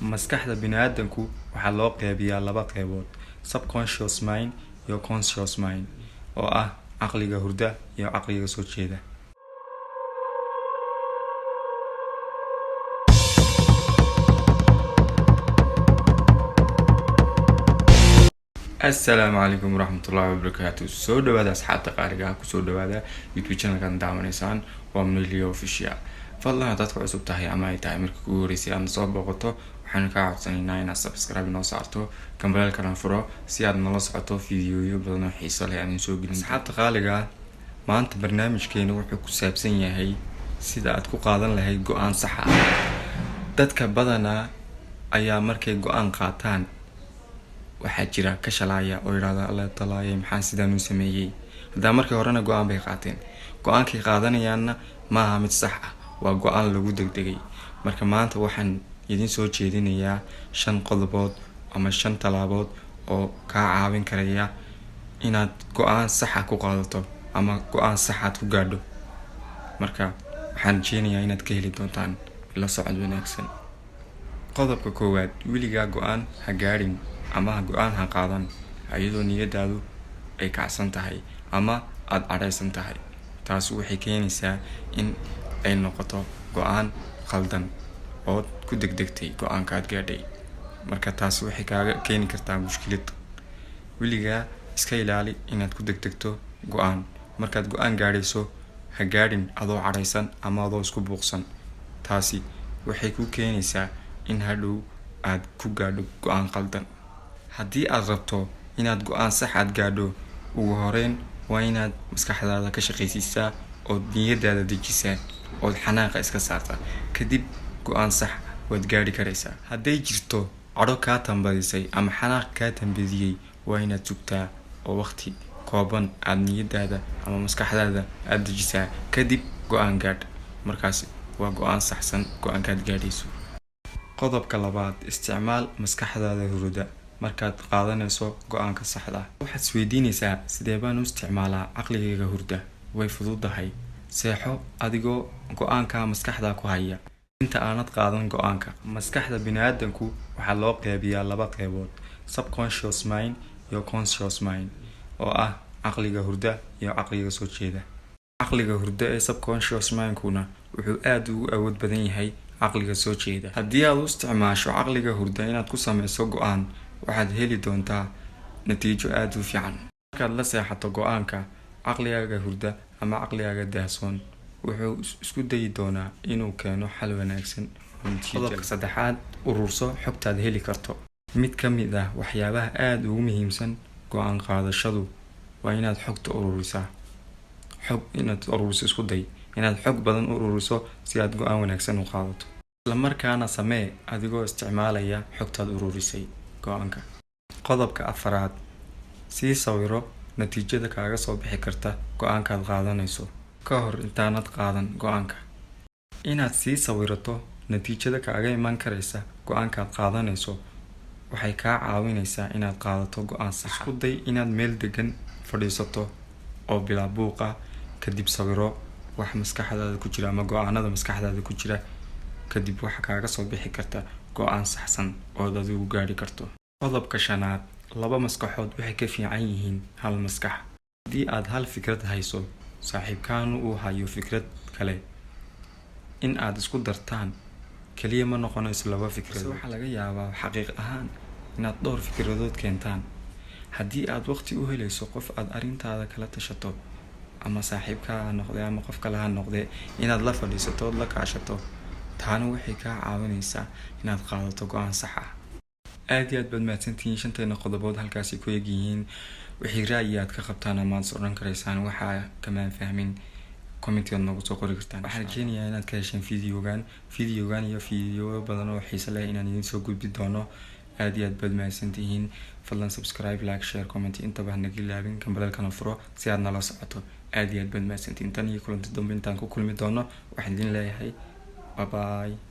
Maskaxda bini'aadamku waxaa loo qeybiyaa laba qeybood: subconscious mind iyo conscious mind, oo ah caqliga hurda iyo caqliga soo jeeda. Assalaamu calaykum waraxmatullaahi wabarakaatu. Soo dhawaada asxaabta qaaliga ah, kusoo dhawaada YouTube channelkan daawanaysaan waa Milio Official. Fadlan haddaad ku cusub tahay ama ay tahay markii kugu horeysay aad soo booqato, waxaanu kaa codsanaynaa inaad subscribe noo saarto, gambaleelkana furo si aad nala socoto fiidiyoyo badan oo xiiso leh aan soo gelin. Asxaabta qaaliga ah, maanta barnaamijkeena wuxuu ku saabsan yahay sida aad ku qaadan lahayd go-aan sax ah. Dadka badanaa ayaa markay go-aan qaataan waxaa jira ka shalaaya oo yidhahda, "Alla talaayay, maxaan sidaan u sameeyey?" Haddaa markii horena go-aan bay qaateen, go-aankay qaadanayaanna maaha mid sax ah, waa go-aan lagu degdegay. Marka maanta waxaan idin soo jeedinayaa shan qodobood ama shan tallaabood oo kaa caawin karaya inaad go-aan saxa ku qaadato ama go-aan saxaad ku gaadho. Marka waxaan rajeynayaa inaad ka heli doontaan. La socod wanaagsan. Qodobka koowaad: weligaa go-aan ha gaadhin ama go-aan ha qaadan iyadoo niyadaadu ay kacsan tahay ama aada cadhaysan tahay. Taasi waxay keenaysaa in ay noqoto go-aan khaldan ood ku degdegtay go-aanka aad gaadhay. Marka taasi waxay kaaga keeni kartaa mushkilad. Weligaa iska ilaali inaad ku degdegto go-aan. Markaad go-aan gaadhayso, ha gaadhin adoo cadhaysan ama adoo isku buuqsan. Taasi waxay ku keenaysaa in hadhow aad ku gaadho go-aan qaldan. Haddii aad rabto inaad go-aan sax aad gaadho, ugu horeyn waa inaad maskaxdaada ka shaqaysiisaa ood niyadaada dejisaa ood xanaaqa iska saartaa. Kadib go-aan sax waad gaadhi karaysaa. Hadday jirto cadho kaa tambadisay ama xanaaq kaa tambadiyey, waa inaad sugtaa oo waqti kooban aad niyadaada ama maskaxdaada aada dejisaa, kadib go-aan gaadh. Markaasi waa go-aan saxsan go-aankaad gaadhayso. Qodobka labaad: isticmaal maskaxdaada hurda markaad qaadanayso go-aanka saxda ah. Waxaad isweydiinaysaa, sidee baan u isticmaalaa caqligayga hurda? Way fududahay. Seexo adigoo go-aanka maskaxda ku haya inta aanad qaadan go-aanka. Maskaxda bini'aadamku waxaa loo qeybiyaa laba qeybood: subconscious mind iyo conscious mind, oo ah caqliga hurda iyo caqliga soo jeeda. Caqliga hurda ee subconscious mindkuna wuxuu aada ugu awood badan yahay caqliga soo jeeda. Haddii aad u isticmaasho caqliga hurda inaad ku sameyso go-aan, waxaad heli doontaa natiijo aada u fiican. Markaad la seexato go-aanka, caqligaaga hurda ama caqligaaga daahsoon wuxuu isku dayi doonaa inuu keeno xal wanaagsan. Qodobka saddexaad: ururso xogtaad heli karto. Mid ka mid ah waxyaabaha aada ugu muhiimsan go-aan qaadashadu waa inaad xogta ururisaa. Xog inaad ururiso, isku day inaad xog badan u ururiso si aad go-aan wanaagsan u qaadato. Isla markaana samee adigoo isticmaalaya xogtaad ururisay go-aanka. Qodobka afaraad: sii sawiro natiijada kaaga soo bixi karta go-aankaad qaadanayso ka hor intaanad qaadan go-aanka. Inaad sii sawirato natiijada kaaga iman karaysa go-aankaad qaadanayso waxay kaa caawinaysaa inaad qaadato go-aan sax. Isku day inaad meel degan fadhiisato oo bilaa buuqa, kadib sawiro wax maskaxdaada ku jira ama go-aanada maskaxdaada ku jira. Kadib waxa kaaga soo bixi karta go-aan saxsan ood adigu gaadhi karto. Qodobka shanaad: laba maskaxood waxay ka fiican yihiin hal maskax. Haddii aad hal fikrad hayso, saaxiibkaanu uu hayo fikrad kale, in aad isku dartaan kaliya ma noqonayso laba fikradood. Waxaa laga yaabaa xaqiiq ahaan inaad dhowr fikradood keentaan. Haddii aad waqti u helayso qof aad arrintaada kala tashato, ama saaxiibkaa ha noqdee ama qof kale ha noqdee, inaad la fadhiisato ood la kaashato, taana waxay kaa caawinaysaa inaad qaadato go-aan sax ah. Aad iyo aad baad mahadsantihiin. Shanteena qodobood halkaasi ku egyihiin. Wixii ra'yi aad ka qabtaan ama aad is odhan karaysaan waxaa kamaan fahmin, commentigaad noogu soo qori kartaan. Waxaan rajeynayaa inaad ka hesheen videogan. Videogan iyo video badan oo xiise leh inaan idiin soo gudbi doono. Aad iyo aad baad mahadsantihiin. Fadlan subscribe, like, share, comment intaba hanaga ilaabin, gambaleelkana furo si aad nala socoto. Aad iyo aad baad mahadsantihiin. Tan iyo kulanti dambe intaan ku kulmi doono, waxaan idin leeyahay bye bye.